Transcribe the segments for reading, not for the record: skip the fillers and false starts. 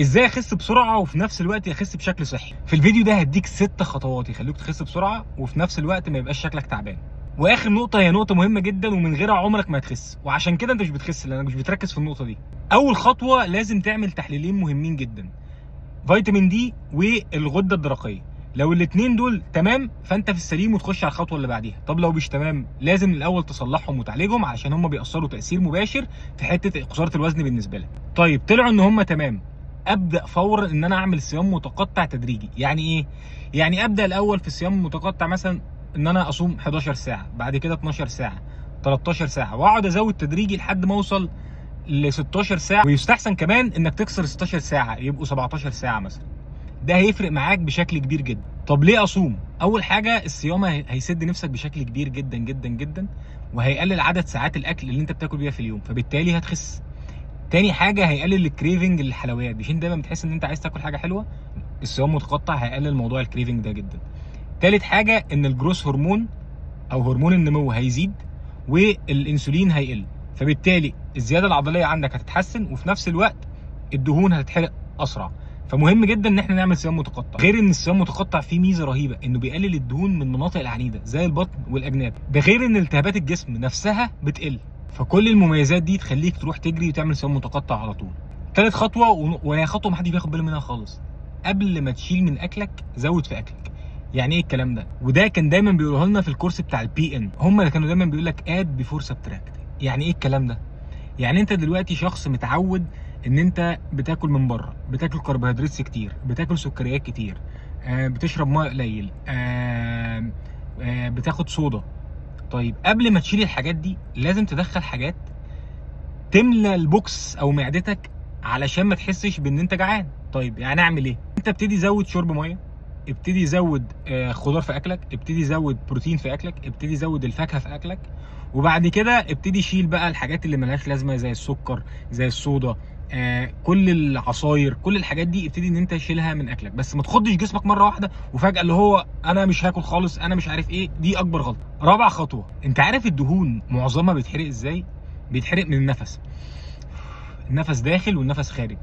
ازاي اخس بسرعة وفي نفس الوقت اخس بشكل صحي؟ في الفيديو ده هديك 6 خطوات يخلوك تخس بسرعة وفي نفس الوقت ما يبقاش شكلك تعبان. واخر نقطة هي نقطة مهمة جدا ومن غيرها عمرك ما هتخس، وعشان كده انت مش بتخس لانك مش بتركز في النقطة دي. اول خطوة لازم تعمل تحليلين مهمين جدا، فيتامين دي والغده الدرقية. لو الاثنين دول تمام فانت في السليم وتخش على الخطوة اللي بعديها. طب لو مش تمام لازم الاول تصلحهم وتعالجهم علشان هم بيأثروا تأثير مباشر في حتة خسارة الوزن بالنسبة لك. طيب طلعوا ان هم تمام، ابدا فورا ان انا اعمل صيام متقطع تدريجي. يعني ايه؟ يعني ابدا الاول في الصيام المتقطع مثلا ان انا اصوم 11 ساعة، بعد كده 12 ساعة، 13 ساعة، واقعد ازود تدريجي لحد ما اوصل ل 16 ساعة. ويستحسن كمان انك تكسر 16 ساعة يبقوا 17 ساعة مثلا. ده هيفرق معاك بشكل كبير جدا. طب ليه اصوم؟ اول حاجة الصيام هيسد نفسك بشكل كبير جدا جدا جدا، وهيقلل عدد ساعات الاكل اللي انت بتاكل بيها في اليوم، فبالتالي هتخس. تاني حاجة هيقلل ال craving للحلويات، مش انت دايما بتحس ان انت عايز تاكل حاجة حلوة؟ الصيام متقطع هيقلل موضوع ال craving ده جدا. تالت حاجة ان ال growth hormone او هرمون النمو هيزيد والانسولين هيقل، فبالتالي الزيادة العضلية عندك هتتحسن وفي نفس الوقت الدهون هتتحرق اسرع. فمهم جدا ان احنا نعمل صيام متقطع. غير ان الصيام المتقطع فيه ميزة رهيبة انه بيقلل الدهون من المناطق العنيده زي البطن والاجناب، ده غير ان التهابات الجسم نفسها بتقل. فكل المميزات دي تخليك تروح تجري وتعمل صيام متقطع على طول. تالت خطوة وهي خطوة محدش بياخد باله منها خالص، قبل ما تشيل من اكلك زود في اكلك. يعني ايه الكلام ده؟ وده كان دايما بيقولوه لنا في الكورس بتاع ال PN، هم اللي كانوا دايما بيقول لك add before subtract. يعني ايه الكلام ده؟ يعني انت دلوقتي شخص متعود ان انت بتاكل من بره، بتاكل كربوهيدرات كتير، بتاكل سكريات كتير، بتشرب مية قليل، بتاخد صودا. طيب قبل ما تشيل الحاجات دي لازم تدخل حاجات تملى ال box او معدتك علشان ما تحسش بان انت جعان. طيب يعني اعمل ايه؟ انت ابتدي زود شرب مية، ابتدي زود خضار في اكلك، ابتدي زود بروتين في اكلك، ابتدي زود الفاكهة في اكلك، وبعد كده ابتدي شيل بقى الحاجات اللي ملهاش لازمه زي السكر، زي الصودا، كل العصاير، كل الحاجات دي ابتدي ان انت تشيلها من اكلك. بس ما تخضش جسمك مرة واحدة وفجاة اللي هو انا مش هاكل خالص، انا مش عارف ايه، دي اكبر غلطه. رابع خطوة، انت عارف الدهون معظمها بيتحرق ازاي؟ بيتحرق من النفس، النفس داخل والنفس خارج.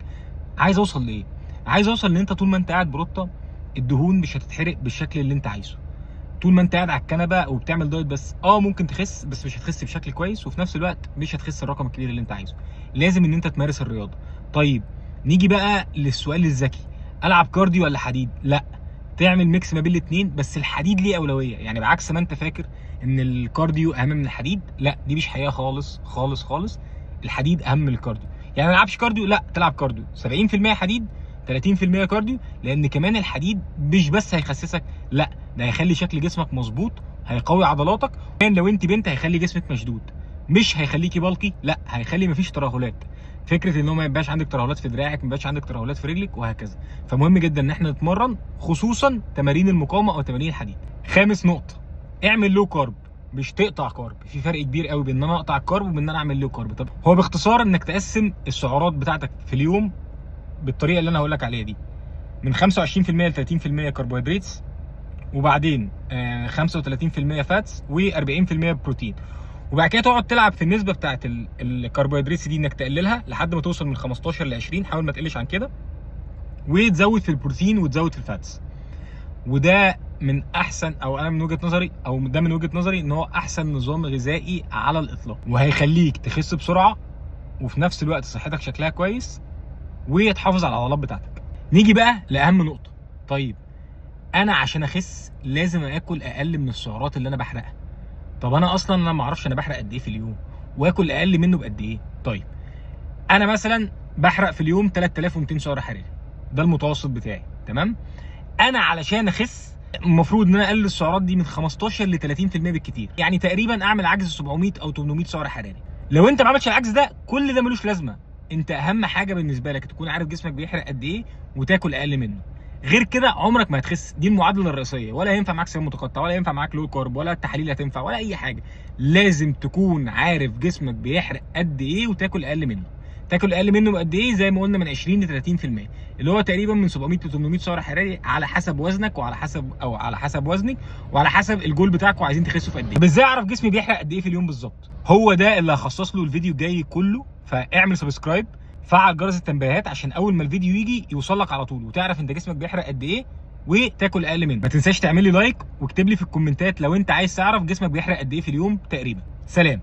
عايز اوصل لايه؟ عايز اوصل ان انت طول ما انت قاعد بروتة الدهون مش هتتحرق بالشكل اللي انت عايزه. طول ما انت قاعد على الكنبة وبتعمل دايت بس، ممكن تخس بس مش هتخس بشكل كويس، وفي نفس الوقت مش هتخس الرقم الكبير اللي انت عايزه. لازم ان انت تمارس الرياضة. طيب نيجي بقى للسؤال الذكي، العب cardio ولا حديد؟ لا، تعمل mix ما بين الاثنين، بس الحديد ليه اولوية. يعني بعكس ما انت فاكر ان ال cardio اهم من الحديد، لا دي مش حقيقة خالص خالص خالص. الحديد اهم من ال cardio. يعني ما العبش cardio؟ لا، تلعب cardio 70% حديد 30% cardio، لان كمان الحديد مش بس هيخسسك، لا ده هيخلي شكل جسمك مظبوط، هيقوي عضلاتك. كمان لو انت بنت هيخلي جسمك مشدود، مش هيخليكي bulky، لا هيخلي مفيش ترهلات. فكرة ان هو ما يبقاش عندك ترهلات في دراعك، ما يبقاش عندك ترهلات في رجلك وهكذا. فمهم جدا ان احنا نتمرن، خصوصا تمارين المقاومة او تمارين الحديد. خامس نقطة، اعمل low carb، مش تقطع carb. في فرق كبير قوي بين ان انا اقطع ال carb وبين ان انا اعمل low carb. طب هو باختصار انك تقسم السعرات بتاعتك في اليوم بالطريقة اللي انا هقول لك عليها دي، من 25% ل 30% كربوهيدرات، وبعدين 35% fats و40% بروتين. وبعد كده تقعد تلعب في النسبة بتاعت الكربوهيدرات دي انك تقللها لحد ما توصل من 15 ل 20، حاول ما تقلش عن كده، وتزود في البروتين وتزود في ال fats. وده من احسن، او انا من وجهه نظري، او ده من وجهه نظري ان هو احسن نظام غذائي على الاطلاق، وهيخليك تخس بسرعة وفي نفس الوقت صحتك شكلها كويس وتحافظ على العضلات بتاعتك. نيجي بقى لاهم نقطة. طيب انا عشان اخس لازم اكل اقل من السعرات اللي انا بحرقها. طب انا اصلا انا ما اعرفش انا بحرق قد ايه في اليوم، واكل اقل منه بقد ايه. طيب انا مثلا بحرق في اليوم 3200 سعر حراري، ده المتوسط بتاعي، تمام؟ انا علشان اخس المفروض ان انا اقلل السعرات دي من 15 ل 30% بالكتير، يعني تقريبا اعمل عجز 700 او 800 سعر حراري. لو انت ما عملتش العجز ده كل ده ملوش لازمه. انت اهم حاجة بالنسبة لك تكون عارف جسمك بيحرق قد ايه وتاكل اقل منه، غير كده عمرك ما هتخس. دي المعادلة الرئيسية. ولا ينفع معاك صيام متقطع، ولا ينفع معاك low carb، ولا التحاليل هتنفع، ولا اي حاجة. لازم تكون عارف جسمك بيحرق قد ايه وتاكل اقل منه. تاكل اقل منه بقد ايه؟ زي ما قلنا من 20 ل 30%، اللي هو تقريبا من 700 ل 800 سعر حراري على حسب وزنك وعلى حسب او على حسب وزنك وعلى حسب الجول بتاعك وعايزين تخسوا في قد ايه. طب ازاي اعرف جسمي بيحرق قد ايه في اليوم بالظبط؟ هو ده اللي هخصص له الفيديو الجاي كله. فاعمل subscribe فعل جرس التنبيهات عشان اول ما الفيديو يجي يوصل لك على طول، وتعرف انت جسمك بيحرق قد ايه وتاكل اقل منه. ما تنساش تعمل لي like واكتب لي في الكومنتات لو انت عايز تعرف جسمك بيحرق قد ايه في اليوم تقريبا. سلام.